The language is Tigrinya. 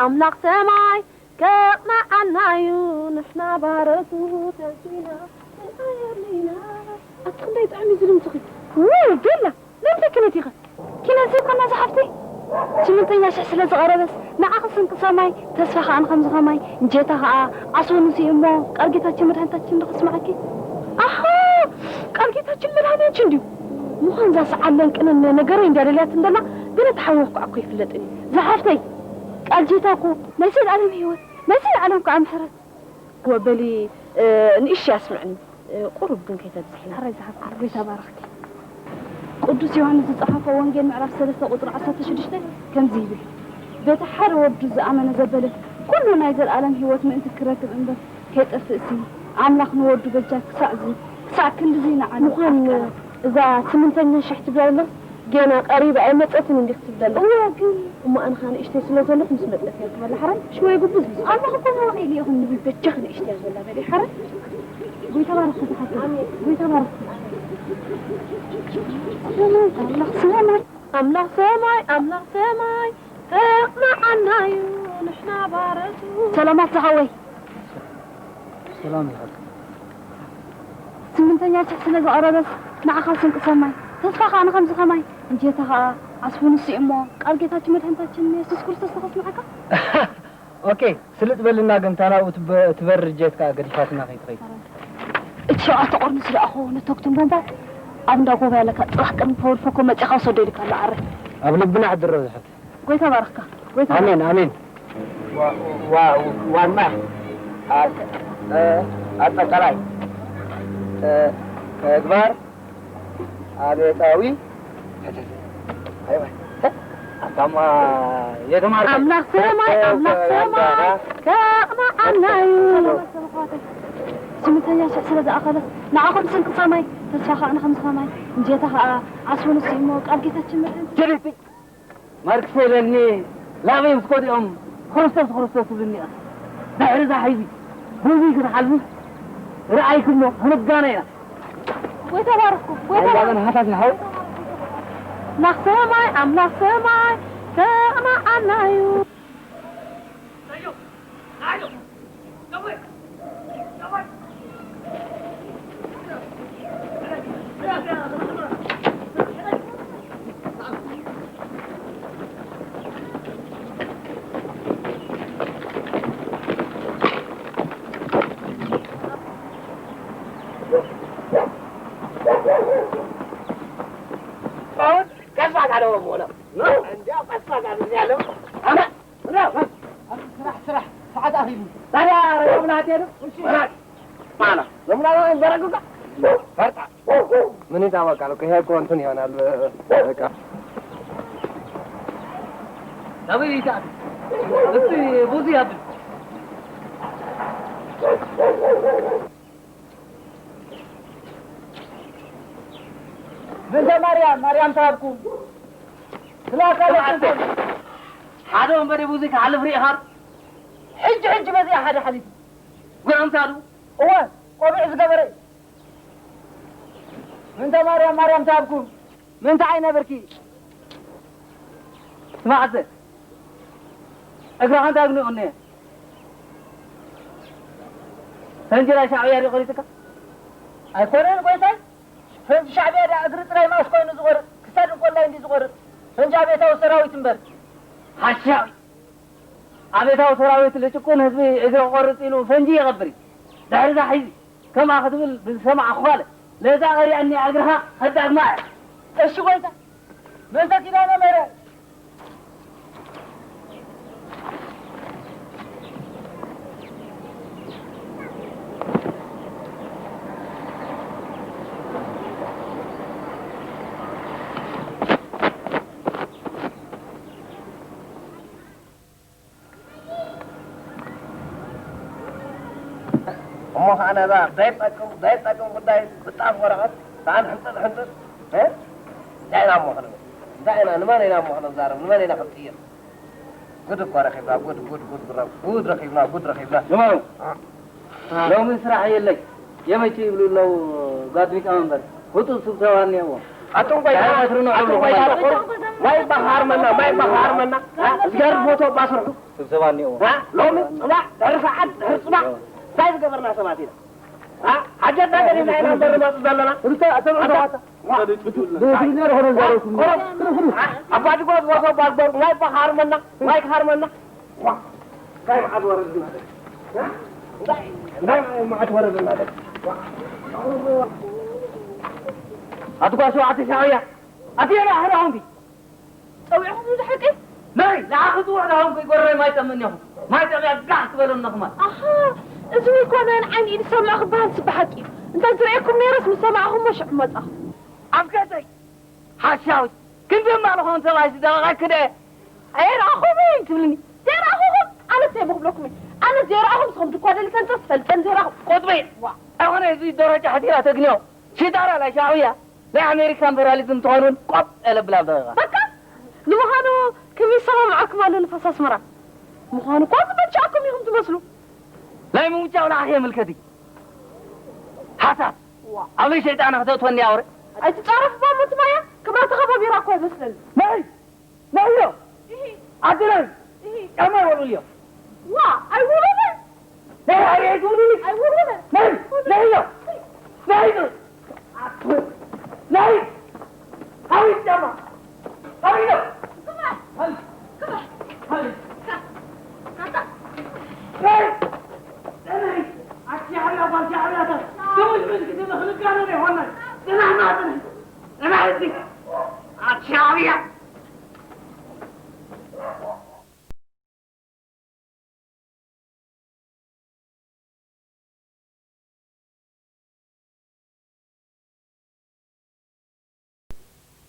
ኣምላኽ ሰማይ ከቕንዓናዩ፣ ንሕና ባሮቱ ተሲና ክንዓየርሊና። ኣቲ ክንደይ ጥዑም እዩ ዝድምፅኺ። ውይ፣ ቤላ፣ ለምንታይ ክነት ኢኸ? ኪነት ዘይኮና ዝሓፍተይ። ስምንተኛ ሽሕ ስለ ዝቐረበስ፣ ንዓኺ ስንቂ ሰማይ፣ ተስፋ ኸኣ ንኸምዚ ኸማይ፣ እንጀታ ኸኣ ዓስቡ ንስኡ እሞ፣ ቃል ጌታችን መድኃኒታችን ዶ ኸስምዓኪ? ኣሃ፣ ቃል ጌታችን መድኃኒታችን ድዩ? ምዃን እዛ ሰዓለን ቅንን ነገረይ እንድያ ደልያት እንደላ፣ ገለ ተሓወኽኩ እኮ ኣይፍለጥን እዩ። ዝሓፍተይ፣ ቃል ጌታ እኮ ናይ ዘለኣለም ህይወት፣ ናይ ዘለኣለም ከኣ ምሕረት። እወ በሊ፣ እ፣ ንእሽተይ ኣስምዕኒ፣ እ፣ ቁሩብ ግን ከይተብዝሕና። ሕራይ ዝሓፍተይ፣ ጎይታ ባርኽኪ። ቅዱስ ዮሃንስ ዝጸሓፎ ወንጌል ምዕራፍ ሰለስተ ቁጽሪ ዓሰርተ ሽዱሽተ ከምዚ ይብል፣ በቲ ሓደ ወዱ ዝኣመነ ዘበለ ኩሉ ናይ ዘለኣለም ህይወት ምእንቲ ክረክብ እምበር ከይጠፍእሲ፣ ኣምላኽ ንወዱ በጃ ክሳዕ ዝ-፣ ክሳዕ ክንድዚ ንዓለም ምዃን ኣፍቀረ። እዛ ስምንተኛ ሽሕ ትብላ ዘለኽስ ጌና ቀሪባ ኣይመጸትን እንዲኽ ትብል ዘለኽ። እወ፣ ግን እሞ ኣነ ኸኣ ንእሽተይ ስለ ዘለኹ ምስ መጸት እየ ክበላ ሓራይ ሽወይ ጉብዝ ምስ ኣምላኽ እኮ ንዓኺ ኢሉ ይኹን ንብል በጃኺ ንእሽተይ እያ ዘላ በሊ ሓራይ። ጎይታ ባርኽ ዝሓፍተይ። ኣሜን። ጎይታ ባርኽ። ኣምላኽ ሰማይ፣ ኣምላኽ ሰማይ፣ ኣምላኽ ሰማይ፣ ከቕንዓናዩ ንሕና ባረቱ። ሰላማት ዝሓወይ። ሰላም ይሃብ። ስምንተኛ ሽሕ ስለ ዝቐረበስ፣ ንዓኻ ስንቂ ሰማይ፣ ተስፋ ኸኣ ንኸምዚ ኸማይ፣ እንጀታ ኸኣ ዓስቡ ንሱ እዩ እሞ፣ ቃል ጌታችን መድኃኒታችን የሱስ ክርስቶስ ተኸስምዓካ። ኦኬ፣ ስልጥ በልና ግን፣ እታ ናብኡ ትበ-፣ ትበርር ጀት ከኣ ገዲፋትና ከይትኸይድ። እቲ ሸውዓተ ቁርኒ ዝለኣኾ ነተጉትን ቦምባ ኣብ እንዳ ጎባይ ኣለካ፣ ጽባሕ ቅድሚ ፖወር ፎኮ መጺኻ ውሰዶ ኢልካ ኣሎ ዓረ። ኣብ ልብና ኣሕድሮ ዝሓፍተይ። ጎይታ ባርኽካ። ጎይታ ኣሜን፣ ኣሜን። ዋ-፣ ዋ-፣ ዋና ኣት-፣ እ፣ ኣጠቃላይ፣ እ፣ ተግባር ኣቤታዊ። ኣይዋ፣ ኣታማ የተማርኩ። ኣምላኽ ሰማይ፣ ኣምላኽ ሰማይ፣ ከቕንዓና እዩ። ስምንተኛ ሽሕ ስለ ዝኣኸለስ፣ ንዓኹም ስንቂ ሰማይ፣ ተስፋ ኸኣ ንኸምዚ ኸማይ፣ እንጀታ ኸኣ ዓስቡ ንሱ እሞ፣ ቃል ጌታችን መድኃኒት። ጀሪቲ፣ ማርክስ ኢለኒ፣ ላበይ ምስ ኮዲኦም፣ ክርስቶስ፣ ክርስቶስ ትብልኒ ኢኻ። ድሕሪ እዛ ሒዚ፣ ብዙይ ክትሓልፍስ፣ ርኣይክሞ፣ ክንጋነ ኢና። ጎይታ ባርኽኩም፣ ጎይታ ኣንዳ ባርኽኩም። መን ሃታት ንሓው? ኣምላኽ ሰማይ፣ ኣምላኽ ሰማይ፣ ከቕንዓና እዩ። ቀስ በል አለው። ምን? እንዲያው ቀስ በል አሉ ያለው። አረ፣ ስራሕ፣ ስራሕ፣ ሰዓት አኺሉ። ታዲያ ረቡዕ ናት ሄዱ? እሺ። ማና? ረቡዕ ናት በረግጋ? ፈርጣ። ምን ይታወቃል እኮ፣ ይሄ እኮ እንትን ይሆናል። በቃ። ዳዊት ይታል። እስቲ ቡዚ ያብል። ምንተ ማርያም፣ ማርያም ትሃብኩም። ስለ ኣካለ ስብዓተ። ሓደ ወንበዴ ብዙይ ክሓልፍ ርኢኻ ዶ? ሕጂ፣ ሕጂ በዚኣ ሓደ ሓሊፉ። ጎረምሳ ዶ? እወ፣ ቆቢዕ ዝገበረ እዩ። ምንተ ማርያም፣ ማርያም ትሃብኩም። ምንታይ ዓይነ ብርኪ? ስማዕ ኣዘ፣ እግርኻ እንታይ ኣግኒቑኒ? ፈንጂ ናይ ሻዕብያ ድዩ ቆሪጥካ? ኣይኮነን ጎይታይ፣ ፈንጂ ሻዕብያ ድኣ እግሪ ጥራይ መኣስ ኮይኑ ዝቖርጥ? ክሳድ እንኮላይ እንዲ ዝቖርጥ፣ ፈንጂ ኣብየታዊ ሰራዊት እምበር። ሓሻዊ! ኣብየታዊ ሰራዊት ልጭቁን ህዝቢ እግሪ ክቖርጽ ኢሉ ፈንጂ ይቐብር እዩ። ድሕሪ እዛ ሒዚ ከምኣ ክትብል ብዝሰማዕኹ ጓል፣ ለዛ ቀሪኣኒ እግርኻ ከዳግማ እያ። እሺ ጎይታ፣ ምእንተ ኪዳነ ምሕረት። እሞ ኸዓ ነዛ ዘይጠቅም፣ ዘይጠቅም ጉዳይ ብጣፍ ወረቐት ሰኣን ሕንጥጥ ሕንጥጥ፣ እ? እንታይ ኢና እሞ ኸነ-፣ እንታይ ኢና፣ ንመን ኢና እሞ ኸነዛረብ፣ ንመን ኢና ክንጥይቕ? ጉድ እኮ ረኺብና፣ ጉድ፣ ጉድ፣ ጉድ፣ ጉድ፣ ጉድ ረኺብና፣ ጉድ ረኺብና። ጀማሉ፣ እ። ሎሚ ስራሕ የለይ። የመች ይብሉ ኣለዉ ጓድ ሊቀመንበር። ህጡብ ስብሰባ እኒአዎ። ኣቶም ጓይታ፣ ዳይሬክተር ንዕኡ ኣቶም ጓይታ ኣለኹም። ማይ ባኻር መና፣ ማይ ባኻር መና። አ? እዝጋር ፎቶ ባስርሑ። ስብሰባ እኒኦ። አ? ሎሚ ጽባሕ፣ ድሕሪ ሰዓት፣ ድሕሪ ጽባሕ፣ እንታይ ዝገበርና ሰባት ኢና? አ? ሓጀት ነገር ኢና ኢና እምበር ንመጽእ ዘለና። ሩታ፣ ኣቶም ኣታ፣ ኣታ፣ ዋ። ብትግርኛ ዝኾነ ዝዛረብኩም። ዋ። ዋ። ኣባ ድጎት ወሶ ባግበር፣ ማይ ባኻር መና፣ ማይ ካር መና። ዋ። እንታይ መዓት ወረድና ደቂ? እ? እንታይ፣ እንታይ መዓት ወረድና ደቂ? ዋ። ኣትኳ ሸውዓተ ሻዕብያ። ኣትየና ሕራኹምቲ። ጸዊዕኹም እዚ ሓቂ? ነይ፣ ንዓኺ ጽውዕ ዳኹም ከይጎረይ ማይ ጠምእኒ ኢኹም። ማይ ጠምያ ጋሕ ትበለኒ ኹማን። ኣሃ፣ እዚ ወይ ኮነ ንዓይኒ ኢድ ሰምዕ ክበሃል ጽባሕ ሓቂ እዩ። እንተ ዝርእየኩም ነይረስ ምስ ሰማዕኹሞ ሽዑ መጻኹ። ኣፍከተይ፣ ሓሻዊት፣ ክንዲ እማ ዝኾን ሰብኣይ ዝደቐቐኪ ደአ? ኣይረኣኹምን ትብልኒ። ዘይረኣኹኹም? ኣነ እንታይ ምኽብለኩም እየ? ኣነ ዘይረኣኹም ስኹም ድኳ ደሊተን ጥርስ ፈልጠን ዘይረኣኹም። ቁጥቢ! ዋ! ኣይኾነ እዚ ደረጃ ሓቲራ ተግንዮ። ሽጣራ ላይ ሻዕብያ። ናይ ኣሜሪካ ኢምፐርያሊዝም ትኾን እውን ቆጥ የለብል ኣብ ደቂቓ። በቃ! ንምዃኑ ከመይ ይሰማምዓኩም ኣሎ ንፋስ ኣስመራ? ምዃኑ እኮ ዝበጃእኩም ኢኹም ትመስሉ። ናይ ምውጫው ንዓኺ የምልከት እዩ። ሓሳብ። ዋ። ኣብ ናይ ሸይጣና ክተእትወኒ ኣውረ። ኣይትጻረፍ እባ ሞት ማያ፣ ክብራ ተኸባቢራ እኮ ኣይመስለኒ። ናይ! ናይ ኢሎ! ኢሂ። ኣደ ናይ! ኢሂ። ጫማ ይወልውል እዮም። ዋ! ኣይወልወልን። ናይ ኣርየ ትውልድ። ኣይወልወልን። ናይ! ናይ ኢሎ! ናይ ኢሎ! ናይ! ሃዊ ጫማ! ሃዊ ኢሎ! ግባ! ሃዊ! ግባ! ሃዊ! ኣታ! ናይ! ናይ! ኣቲ ሓላ ጓል ሻዕብያታት! ደሞች በዝጊ ተመኽልካ ነው ይሆናል። ጽናሕና ጽናሕ! ጽናሕ እዚ! ኣቲ ሻዕብያ!